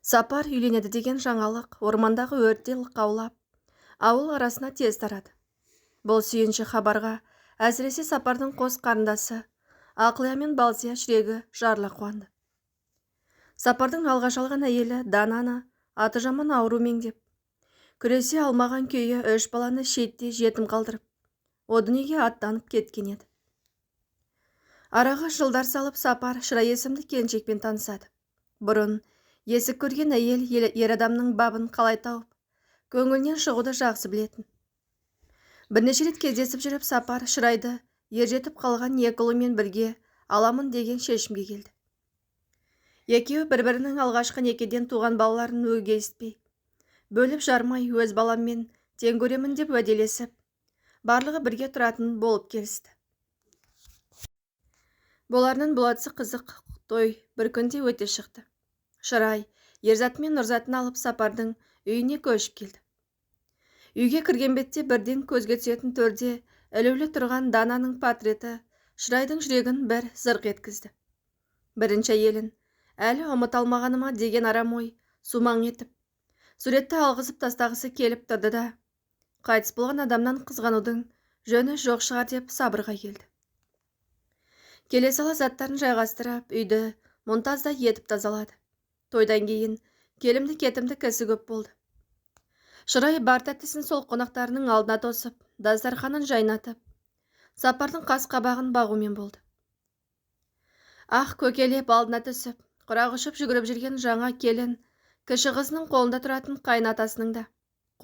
Сапар үйленеді деген жаңалық ормандағы өрттей лақаулап, ауыл арасына тез тарады. Бұл сүйінші хабарға әсіресе Сапардың қос қарындасы Ақылия мен Балзия жүрегі жарыла қуанды. Сапардың алғаш алған әйелі Дананы аты жаман ауру меңдеп, күресе алмаған күйі үш баланы шетте жетім қалдырып, о дүниеге аттанып кеткен еді. Араға жылдар салып Сапар Шырай есімді келіншекпен танысады. Бұрын есік көрген әйел ер адамның бабын қалай тауып, көңілінен шығуды жақсы білетін. Бірнеше рет кездесіп жүріп Сапар Шырайды ержетіп қалған екі ұлымен бірге аламын деген шешімге келді. Екеуі бір-бірінің алғашқы некеден туған балаларын өгейсітпей, бөліп жармай өз баламмен тең көремін деп уәделесіп, барлығы бірге тұратын болып келісті. Боларының болатысы қызық той бір күнде өте шықты. Шырай Ерзаты мен Нұрзатын алып Сапардың үйіне көшіп келді. Үйге кірген бетте бірден көзге түсетін төрде ілулі тұрған Дананың портреті Шырайдың жүрегін бір зырқ еткізді. Бірінші әйелін әлі ұмыта алмағаныма деген арам ой сумаң етіп, суретті алғызып тастағысы келіп тұрды да, қайтыс болған адамнан қызғанудың жөні жоқ шығар деп сабырға келді. Келе сала заттарын жайғастырып, үйді мұнтаздай етіп тазалады. Тойдан кейін келімді-кетімді кісі көп болды. Шырай бар тәттісін сол қонақтарының алдына тосып, дастарханын жайнатып, Сапардың қас қабағын бағумен болды. Ақ көкелеп алдына түсіп, құрақ ұшып жүгіріп жүрген жаңа келін кіші қызының қолында тұратын қайын атасының да,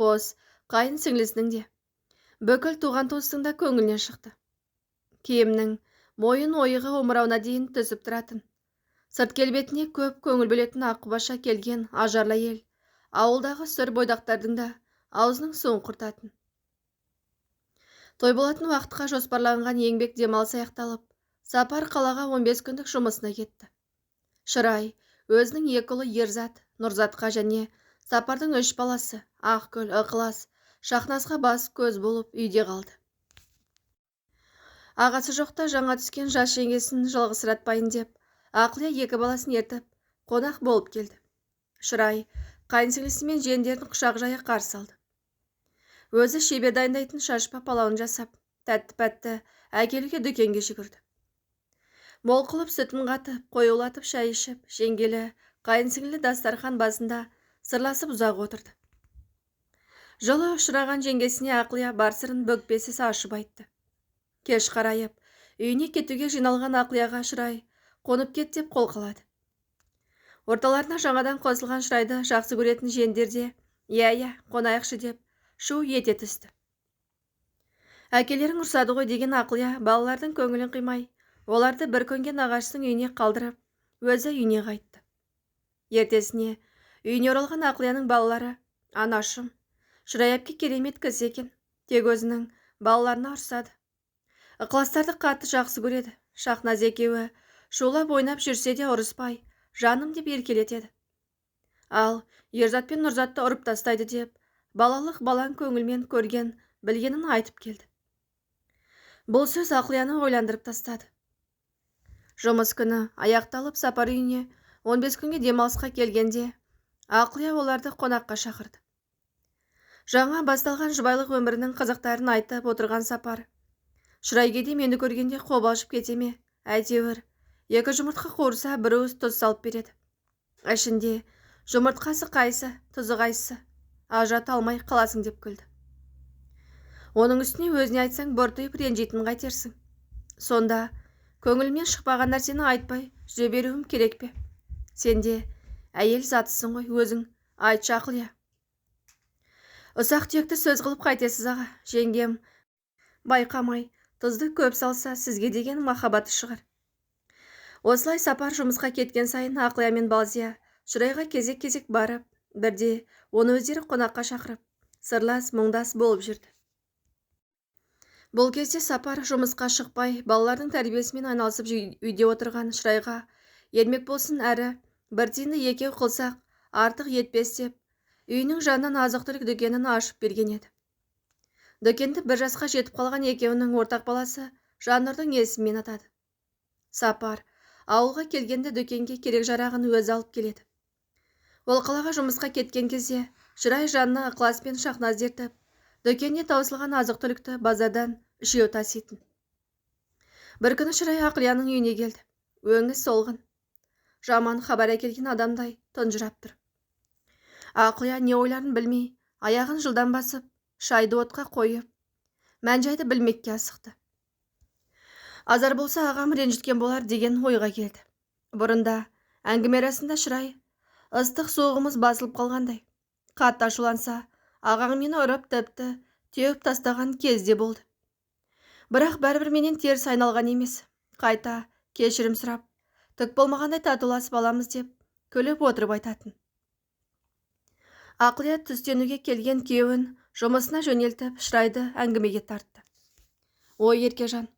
қос қайын сіңлісінің де, бүкіл туған туыстың да көңілінен шықты. Киімнің мойын ойығы омырауына дейін түсіп тұратын, сырт келбетіне көп көңіл бөлетін аққұбаша келген ажарлы әйел ауылдағы сүр бойдақтардың да аузының суын құртатын. Той болатын уақытқа жоспарланған еңбек демалысы аяқталып, Сапар қалаға 15 күндік жұмысына кетті. Шырай өзінің екі ұлы Ерзат, Нұрзатқа және Сапардың үш баласы Ақгүл, Ықылас, Шахназға бас көз болып үйде қалды. Ағасы жоқта жаңа түскен жас жеңгесін жалғызсыратпайын деп, Ақылия екі баласын ертіп, қонақ болып келді. Шырай қайын сіңлісі мен жиендерін құшақ жая қарсы алды. Өзі шебер дайындайтын шашпа палауын жасап, тәтті-пәтті әкелуге дүкенге жүгірді. Мол қылып сүтін қатып, қоюлатып шай ішіп, жеңгелі, қайын сіңлілі дастархан басында сырласып ұзақ отырды. Жылы ұшыраған жеңгесіне Ақылия бар сырын бүкпесіз ашып айтты. Кеш қарайып, үйіне кетуге жиналған Ақылияға Шырай қонып кет деп қол қалады. Орталарына жаңадан қосылған Шырайды жақсы көретін жиендер де, иә-иә, қонайықшы деп шу ете түсті. Әкелерің ұрсады ғой деген Ақылия балалардың көңілін қимай, оларды бір күнге нағашысының үйіне қалдырып, өзі үйіне қайтты. Ертесіне үйіне оралған Ақылияның балалары, анашым, Шырай әпке керемет кісі екен, тек өзінің балаларына ұрсады. Ықыластарды қатты жақсы көреді. Шахназ екеуі шулап ойнап жүрсе де ұрыспай, жаным деп еркелетеді. Ал Ерзат пен Нұрзатты ұрып тастайды деп, балалық балаң көңілмен көрген білгенін айтып келді. Бұл сөз Ақылияны ойландырып тастады. Жұмыс күні аяқталып Сапар үйіне 15 күнге демалысқа келгенде Ақылия оларды қонаққа шақырды. Жаңа басталған жұбайлық өмірінің қызықтарын айтып отырған Сапар, Шырай кейде мені көргенде қобалжып кете ме, әйтеуір, екі жұмыртқа қуырса бір уыс тұз салып береді. Ішінде жұмыртқасы қайсы, тұзы қайсы, ажырата алмай қаласың деп күлді. Оның үстіне өзіне айтсаң бұртиып ренжитін қайтерсің. Сонда көңілімнен шықпаған нәрсені айтпай жүре беруім керек пе? Сен де әйел затысың ғой, өзің айтшы Ақылия. Ұсақ-түйекті сөз қылып қайтесіз аға, жеңгем байқамай тұзды көп салса сізге деген махаббаты шығар. Осылай Сапар жұмысқа кеткен сайын Ақылия мен Балзия Шырайға кезек-кезек барып, бірде оны өздері қонаққа шақырып, сырлас, мұңдас болып жүрді. Бұл кезде Сапар жұмысқа шықпай, балалардың тәрбиесімен айналысып үйде отырған Шырайға ермек болсын әрі бір тиынды екеу қылсақ артық етпес деп, үйінің жанынан азық-түлік дүкенін ашып берген еді. Дүкенді бір жасқа жетіп қалған екеуінің ортақ баласы Жаннұрдың есімімен атады. Сапар ауылға келгенде дүкенге керек-жарағын өзі алып келеді. Ол қалаға жұмысқа кеткен кезде Шырай жанына Ықылас пен Шахназды ертіп, дүкеніне таусылған азық-түлікті базардан үшеуі таситын. Бір күні Шырай Ақылияның үйіне келді. Өңі солғын. Жаман хабар әкелген адамдай тұнжырап тұр. Ақылия не ойларын білмей, аяғын жылдам басып, шайды отқа қойып, мән-жайды білмекке асықты. Азар болса ағам ренжіткен болар деген ойға келді. Бұрында әңгіме арасында Шырай ыстық суығымыз басылып қалғандай, қатты ашуланса, ағаң мені ұрып тіпті теуіп тастаған кезде болды. Бірақ бәрібір менен теріс айналған емес, қайта кешірім сұрап, түк болмағандай татуласып аламыз деп күліп отырып айтатын. Ақылия түстенуге келген күйеуін жұмысына жөнелтіп, Шырайды әңгімеге тартты. Ой, Еркежан,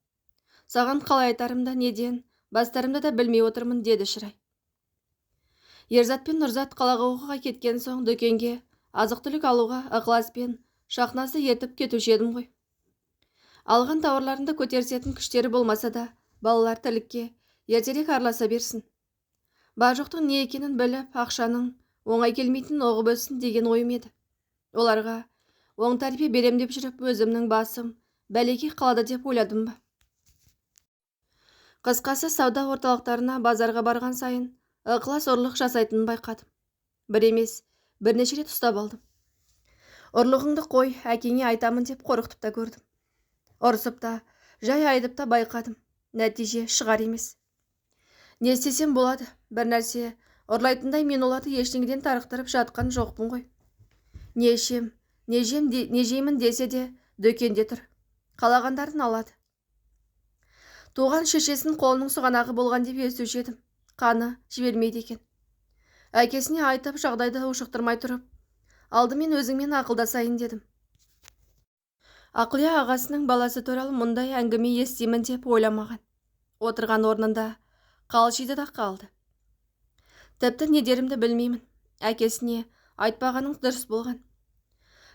саған қалай айтарымды, неден бастарымды да білмей отырмын, деді Шырай. Ерзат пен Нұрзат қалаға оқуға кеткен соң дүкенге азық-түлік алуға Ықылас пен Шахназды ертіп кетуші едім ғой. Алған тауарларында көтерісетін күштері болмаса да, балалар тірлікке ертерек араласа берсін. Бар жоқтың не екенін біліп, ақшаның оңай келмейтінін ұғып өссін деген ойым еді. Оларға оң тәрбие берем деп жүріп, өзімнің басым бәлеге қалады деп ойладым ба? Қысқасы, сауда орталықтарына, базарға барған сайын Ықылас ұрлық жасайтынын байқадым. Бір емес, бірнеше рет ұстап алдым. Ұрлығыңды қой, әкеңе айтамын деп қорқытып та көрдім. Ұрсып та, жай айтып та байқадым. Нәтиже шығар емес. Не істесем болады, бір нәрсе ұрлайтындай мен оларды ештеңеден тарықтырып жатқан жоқпын ғой. Не ішем, не жем, не жеймін десе де дүкенде тұр. Қалағандарын алады. Туған шешесін қолының сұғанағы болған деп естуші едім. Қаны жібермейді екен. Әкесіне айтып, жағдайды ушықтырмай тұрып, алдымен өзіңмен ақылдасайын дедім. Ақылия ағасының баласы туралы мұндай әңгіме естимін деп ойламаған. Отырған орнында қалшиды да қалды. Тіпті не дерімді білмеймін. Әкесіне айтпағаның дұрыс болған.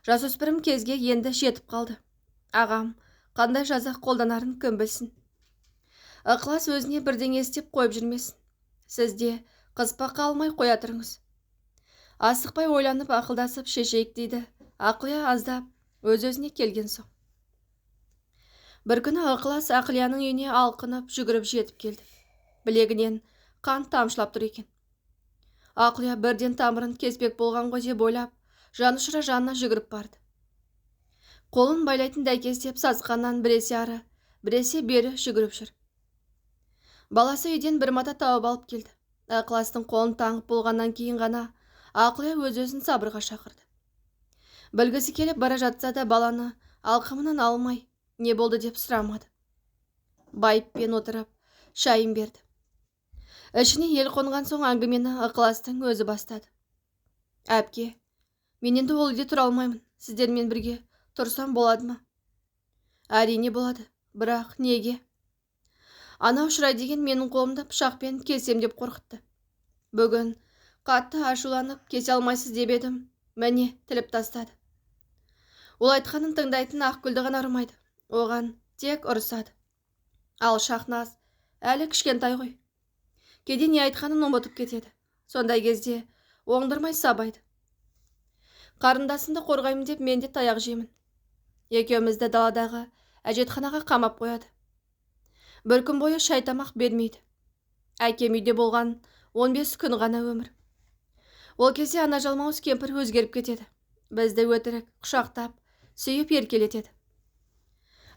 Жасөспірім кезге енді жетіп қалды. Ағам қандай жаза қолданарын кім білсін. Ықылас өзіне бірдеңе істеп қойып жүрмесін. Сіз де қыспаққа алмай қоя тұрыңыз. Асықпай ойланып ақылдасып шешейік, дейді Ақылия аздап өз-өзіне келген соң. Бір күні Ықылас Ақылияның үйіне алқынып жүгіріп жетіп келді. Білегінен қан тамшылап тұр екен. Ақылия бірден тамырын кеспек болған ғой деп ойлап, жанұшыра жанына жүгіріп барды. Қолын байлайтын дәйкестеп сасқаннан біресе ары, біресе бері жүгіріп жүр. Баласы үйден бір мата тауып алып келді. Ықыластың қолын таңып болғаннан кейін ғана Ақылия өз-өзін сабырға шақырды. Білгісі келіп бара жатса да баланы алқымынан алмай, не болды деп сұрамады. Байыппен отырып, шайын берді. Ішіне ел қонған соң әңгімені Ықыластың өзі бастады. Әпке, мен енді ол үйде тұра алмаймын. Сіздермен бірге тұрсам болады ма? Әрине болады, бірақ неге? Анау Шырай деген менің қолымды пышақпен кесем деп қорқытты. Бүгін қатты ашуланып кесе алмайсыз деп едім, міне тіліп тастады. Ол айтқанын тыңдайтын Ақгүлді ғана ұрмайды, оған тек ұрысады. Ал Шахназ әлі кішкентай ғой. Кейде не айтқанын ұмытып кетеді. Сондай кезде оңдырмай сабайды. Қарындасымды қорғаймын деп мен де таяқ жеймін. Екеумізді даладағы әжетханаға қамап қояды. Бір күн бойы шай тамақ бермейді. Әкем үйде болған 15 күн ғана өмір. Ол кезде ана жалмауыз кемпір өзгеріп кетеді. Бізді өтірік құшақтап, сүйіп еркелетеді.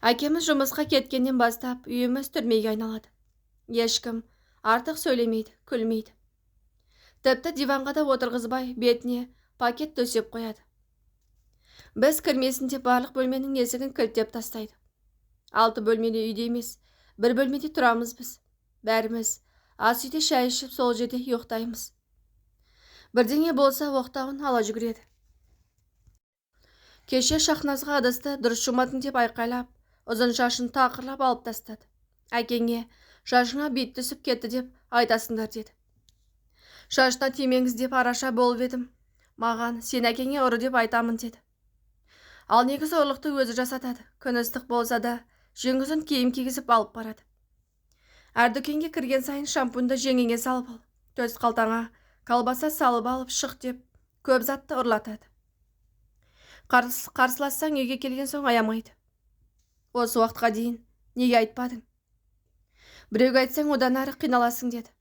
Әкеміз жұмысқа кеткеннен бастап үйіміз түрмеге айналады. Ешкім артық сөйлемейді, күлмейді. Тіпті диванға да отырғызбай бетіне пакет төсеп қояды. Біз кірмесін деп барлық бөлменің есігін кілттеп тастайды. 6 бөлмелі үйде емес, бір бөлмеде тұрамыз біз. Бәріміз ас үйде шай ішіп сол жерде ұйықтаймыз. Бірдеңе болса оқтауын ала жүгіреді. Кеше Шахназға ыдысты дұрыс жумадың деп айқайлап, ұзын шашын тақырлап алып тастады. Әкеңе шашыңа бит түсіп кетті деп айтасыңдар деді. Шашына тимеңіз деп араша болып едім. Маған сен әкеңе ұры деп айтамын деді. Ал негізі ұрлықты өзі жасатады. Күн ыстық болса да жеңгізін киім кигізіп алып барады. Әр дүкенге кірген сайын шампуньды жеңіңе салып ал. Төс қалтаңа Колбаса салып алып шық деп көп затты ұрлатады. Қарсылассаң үйге келген соң аямайды. Осы уақытқа дейін неге айтпадың? Біреуге айтсаң одан ары қиналасың деді.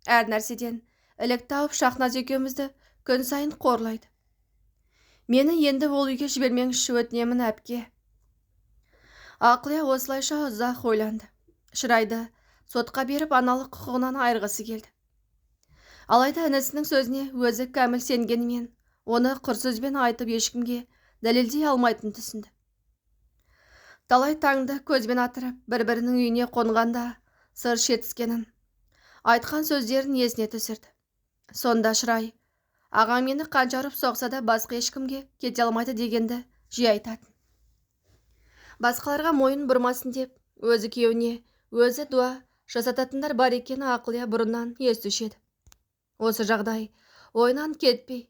Әр нәрседен ілік тауып Шахназ екеумізді күн сайын қорлайды. Мені енді ол үйге жібермеңізші, өтінемін әпке. Ақылия осылайша ұзақ ойланды. Шырайды сотқа беріп аналық құқығынан айырғысы келді. Алайда інісінің сөзіне өзі кәміл сенгенімен оны құр сөзбен айтып ешкімге дәлелдей алмайтынын түсінді. Талай таңды көзбен атырып, бір-бірінің үйіне қонғанда сыр шертіскенін, айтқан сөздерін есіне түсірді. Сонда Шырай, ағаң мені қанша ұрып соқса да басқа ешкімге кете алмайды дегенді жиі айтатын. Басқаларға мойын бұрмасын деп, өзі күйеуіне өзі дуа жасататындар бар екені Ақылия бұрыннан естуші еді. Осы жағдай ойынан кетпей,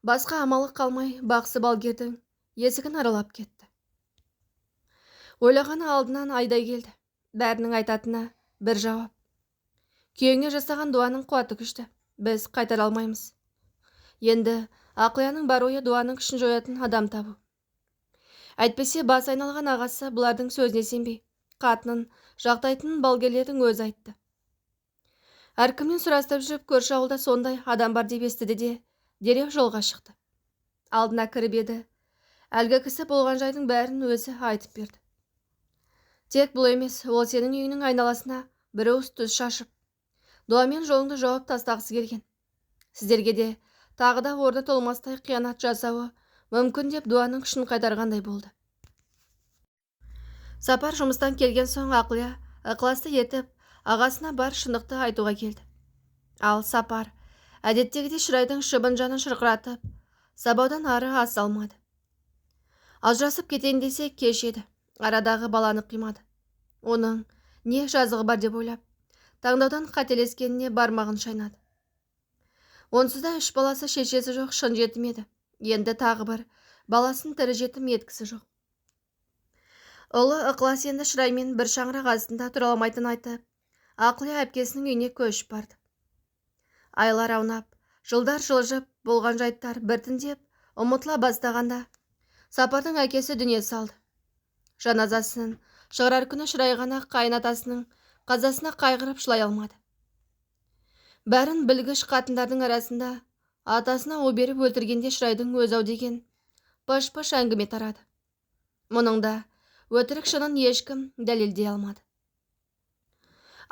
басқа амалы қалмай бақсы балгердің есігін аралап кетті. Ойлағаны алдынан айдай келді. Бәрінің айтатыны бір жауап. Күйеуіңе жасаған дуаның қуаты күшті. Біз қайтара алмаймыз. Енді Ақылияның бар ойы дуаның күшін жоятын адам табу. Әйтпесе бас айналған ағасы бұлардың сөзіне сенбей, қатынын жақтайтынын балгерлердің өзі айтты. Әркімнен сұрастырып жүріп көрші ауылда сондай адам бар деп естіді де, дереу жолға шықты. Алдына кіріп еді, әлгі кісі болған жайдың бәрін өзі айтып берді. Тек бұл емес, ол сенің үйіңнің айналасына бір уыс тұз шашып, дуамен жолыңды жауып тастағысы келген. Сіздерге де тағы да орны толмастай қиянат жасауы мүмкін деп дуаның күшін қайтарғандай болды. Сапар жұмыстан келген соң Ақылия ықыласты етіп, ағасына бар шындықты айтуға келді. Ал Сапар әдеттегідей Шырайдың шыбын жанын шырқыратып, сабаудан ары аса алмады. Ажырасып кетейін десе кеш еді, арадағы баланы қимады. Оның не жазығы бар деп ойлап, таңдаудан қателескеніне бармағын шайнады. Онсыз да үш баласы шешесі жоқ шын жетім еді. Енді тағы бір баласын тірі жетім еткісі жоқ. Ұлы Ықылас енді Шыраймен бір шаңырақ астында тұра алмайтынын айтып, Ақылия әпкесінің үйіне көшіп барды. Айлар аунап, жылдар жылжып, болған жайттар біртіндеп ұмытыла бастағанда Сапардың әкесі дүние салды. Жаназасын шығарар күні Шырай ғана қайын атасының қазасына қайғырып жылай алмады. Бәрін білгіш қатындардың арасында атасына у беріп өлтіргенде Шырайдың өзі ау деген пыш-пыш әңгіме тарады. Мұның да өтірік шынын ешкім дәлелдей алмады.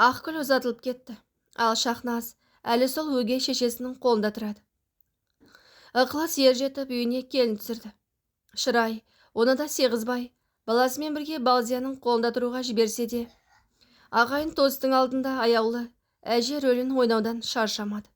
Ақгүл ұзатылып кетті, ал Шахназ әлі сол өгей шешесінің қолында тұрады. Ықылас ер жетіп үйіне келін түсірді. Шырай оны да сиғызбай, баласымен бірге Балзияның қолында тұруға жіберсе де, ағайын туыстың алдында аяулы әже рөлін ойнаудан шаршамады.